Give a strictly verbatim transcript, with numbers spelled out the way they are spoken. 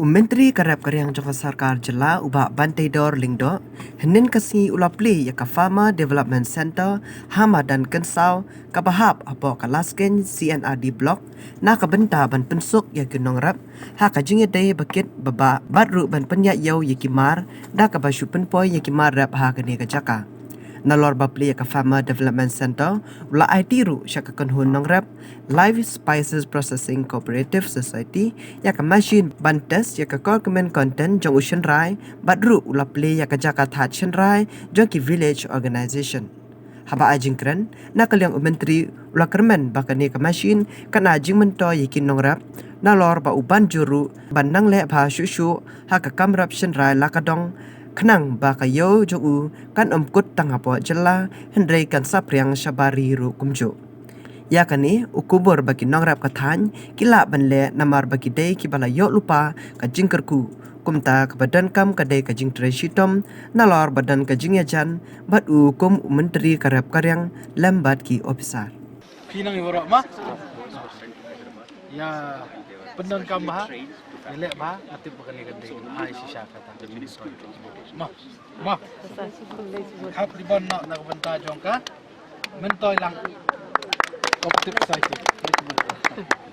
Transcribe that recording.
U Myntri ka rep ka riang jong ka sorkar jylla u Bah Banteidor Lyngdoh, hynnin ka sngi u la plie ïa ka Farmer Development Centre ha Madan Kynsaw, kaba hap hapoh ka Laskein C and R D Block, na ka bynta ban pynsuk ïa ki nongrep ha ka jingïadei bakit babah, bad ruh ban pynïaid ïew ïa ki mar, da kaba shu pynpoi ïa ki mar rep ha kane ka jaka. Nalor ba plie ïa ka Farmer Development Centre, u la aiti ruh sha ka kynhun nongrep Live Spices Processing Cooperative Society ïa ka machine ban test ïa ka curcumin content jong u shynrai, bad ruh u la plie ïa ka jaka thad shynrai jong ki village organization. Haba ai jingkren, na ka liang u Myntri u la kyrmen ba kane ka machine kan ai jingmyntoi ïa ki nongrep, nalor ba u ban jur ruh ban nang leh bha shuh shuh ha ka kam rep shynrai la ka dong, khnang ba ka ïew jong u kan ym kut tang hapoh jylla, hynrei kan saphriang shabar ri ruh kumjuh. Ïa kane, u kubur ba ki nongrep ka thaiñ ki lah ban leh namar ba ki dei kiba la ïoh lypa ka jingkyrkhu. Kumta kaba donkam ka dei ka jingtrei shitom, nalor ba don ka jingïajan bad u kum u Myntri ka rep ka riang lem bad ki ophisar. Phi nang ïa waroh ma? Ïa pyndonkam bha, ïa leh bha, nga tip ba kane ka dei ai shisha kata. Ma, ma. Hap ribbon noh na ka bynta jong ka. Myntoi lang. Cooperative Society.